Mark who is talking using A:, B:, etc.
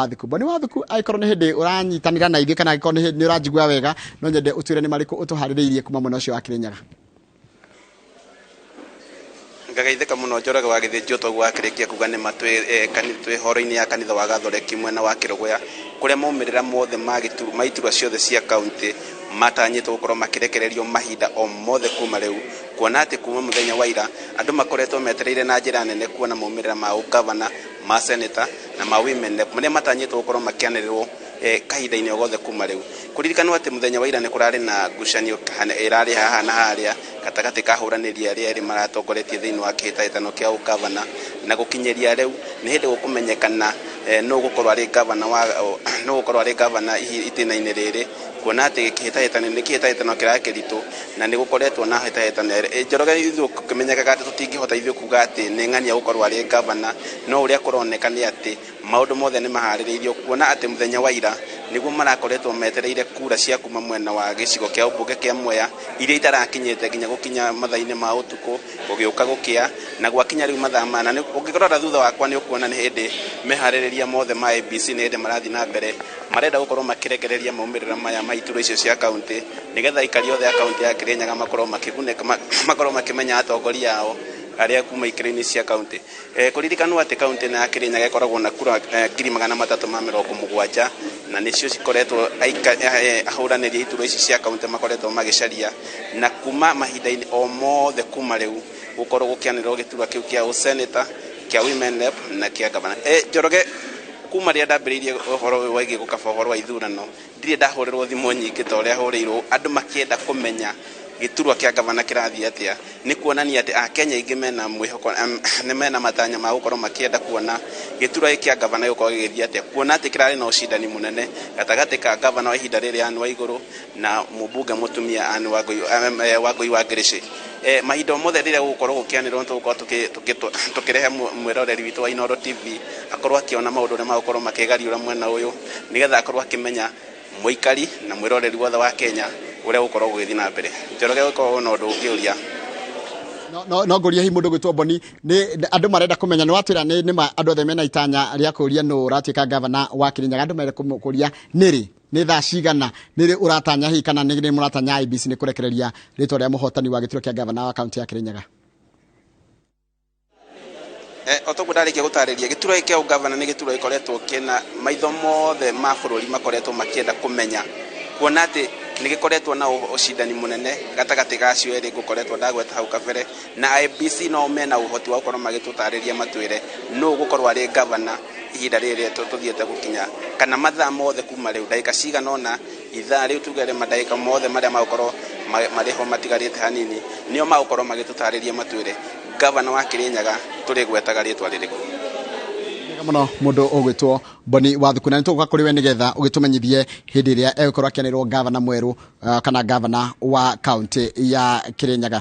A: Wathuku. Boni Wathuku, angĩkorwo nĩ hĩndĩ ũranyitanĩra na ithuĩ kana angĩkorwo nĩ hĩndĩ nĩ ũranjigua wega, no nyende ũtwĩre nĩ marĩkũ ũtũharĩrĩirie kuma mwena ũcio wa Kĩrĩnyaga.
B: Ngageithĩka mũno Njoroge wa Gĩthĩnjĩ toguo wakĩrĩkia kuga nĩ ma twĩ eh, twĩ horo-inĩ ya kanitha wa Gathoreki mwena wa Kĩrũgũya kũrĩa maumĩrĩra mothe ma gĩturu ma iturwa ciothe cia kaunti matanyĩtwo gũkorwo makĩrekererio mahinda o mothe kuma rĩu, kuona atĩ kuma mũthenya wa ira andũ makoretwo metereire na njĩra nene kuona maumĩrĩra ma ũgavana, ma seneta na ma women rep marĩa matanyĩtwo gũkorwo makĩanĩrĩrwo kahinda-inĩ o gothe kuma rĩu. Kũririkanwo atĩ mũthenya wa ira nĩ kũrarĩ na ngucanio ĩrarĩ haha na harĩa gatagatĩ ka ahũranĩri arĩa erĩ maratongoretie thĩinĩ wa kĩhĩtahĩtano kĩa ũgavana, na gũkinyĩria rĩu nĩ hĩndĩ gũkũmenyekana nũ ũgũkorwo arĩ gavana wa nũ ũgũkorwo arĩ gavana itĩna-inĩ rĩrĩ, kuona atĩ kĩhĩtahĩtano nĩ kĩhĩtahĩtano kĩrarĩ kĩritũ na nĩ gũkoretwo na hĩtahĩtano. Njoroge ithuĩ gũkĩmenyekaga atĩ tũtingĩhota ithuĩ kuga atĩ nĩ ng'ania gũkorwo arĩ gavana, no ũrĩa kũroneka nĩ atĩ maũndũ mothe nĩ maharĩrĩirio, kuona atĩ mũthenya wa ira nĩguo marakoretwo metereire kura cia kuma mwena wa gĩcigo kĩa ũmbunge kĩa Mwea iria itarakinyĩte nginya gũkinya mathaa-inĩ ma ũtukũ gũgĩũka gũkĩa, na gwakinya rĩu mathaa mana. Ũngĩrora thutha wakwa nĩ ũkuona nĩ hĩndĩ meharĩrĩria mothe ma IEBC nĩ hĩndĩ marathiĩ na mbere, marenda gũkorwo makĩrekereria maumĩrĩra maya ma iturwa icio cia kaunti nĩgetha aikari othe a kaunti ya Kĩrĩnyaga makorwo makĩgunĩka, makorwo makĩmenya atongoria ao arĩa kuma ikĩro-inĩ cia kaunti. Kũririkanwo atĩ kaunti ĩno ya Kĩrĩnyaga ĩkoragwo na kura 370,000 na nĩcio cikoretwo ahũranĩri a iturwa ici cia kaunti makoretwo magĩcaria, na kuma mahinda-inĩ o mothe kuma rĩu gũkorwo gũkĩanĩrĩrwo gĩturwa kĩu kĩa ũseneta, kĩa women rep na kĩa gavana. Njoroge, kuma rĩrĩa ndambĩrĩirie ũhoro ũyũ wĩgiĩ gũkaba ũhoro wa ithurano, ndirĩ ndahũrĩrwo thimũ nyingĩ ta ũrĩa hũrĩirwo andũ makĩenda kũmenya gĩturwa kĩa gavana kĩrathiĩ atĩa. Nĩ kuonania atĩ Akenya aingĩ mena mwĩhoko, nĩ mena matanya ma gũkorwo makĩenda kuona gĩturwa gĩkĩ kĩa gavana gĩgũkorwo gĩgĩthiĩ atĩa, kuona atĩ kĩrarĩ na ũcindani mũnene gatagatĩ ka gavana wa ihinda rĩrĩ Anne Waigũrũ na mũmbunge mũtumia Anne Wangũi wa Ngĩrĩcĩ. Mahinda o mothe rĩrĩa gũgũkorwo gũkĩanĩrĩrwo nĩ tũgũkorwo tũkĩrehe mwĩroreri witũ wa Inooro TV akorwo akĩona maũndũ ũrĩa magũkorwo makĩgariũra mwena ũyũ, nĩgetha akorwo akĩmenya mũikari na mwĩroreri wothe wa Kenya ũrĩa gũkorwo gũgĩthiĩ na mbere. Njoroge, gũkorwo na ũndũ ũngĩũria?
A: No ngũrie hihi mũndũ gwĩtwo Boni, nĩ andũ marenda kũmenya, nĩ watwĩra nĩ nĩma andũ othe mena itanya rĩa kũũria nũ ũratuĩka gavana wa Kĩrĩnyaga. Andũ marenda kũria nĩrĩ, nĩ thaa cigana, nĩrĩ ũratanya hihi, kana nĩ mũratanya IEBC nĩ kũrekereria rĩtwa rĩa mũhotani wa gĩturwa kĩa gavana wa kaunti ya Kĩrĩnyaga?
B: O toguo ndarĩkia gũtarĩria, gĩturwa gĩkĩ kĩa ũgavana nĩ gĩturwa gĩkoretwo kĩna maitho mothe ma bũrũri makoretwo makĩenda kũmenya, kuona atĩ nĩ gĩkoretwo na ũcindani mũnene gatagatĩ ga acio erĩ ngũkoretwo ndagweta hau kabere, na IEBC no mena ũhoti wa gũkorwo magĩtũtarĩria matwĩre nũ ũgũkorwo arĩ gavana ihinda rĩrĩ tũthiĩte gũkinya, kana mathaa mothe kuma rĩu, ndagĩka cigana ũna, ithaa rĩu tuge rĩ, mandagĩka mothe marĩa magũkorwo marĩ ho matigarĩte hanini nĩo magũkorwo magĩtũtarĩria matwĩre gavana wa Kĩrĩnyaga tũrĩgwetaga rĩtwa rĩrĩkũ.
A: Wega mũno mũndũ ũgwĩtwo Boni Wathuku, na nĩtũgũka kũrĩ we nĩgetha ũgĩtũmenyithie hĩndĩ ĩrĩa egũkorwo akĩanĩrĩrwo gavana mwerũ, kana gavana wa kaunti ya Kĩrĩnyaga.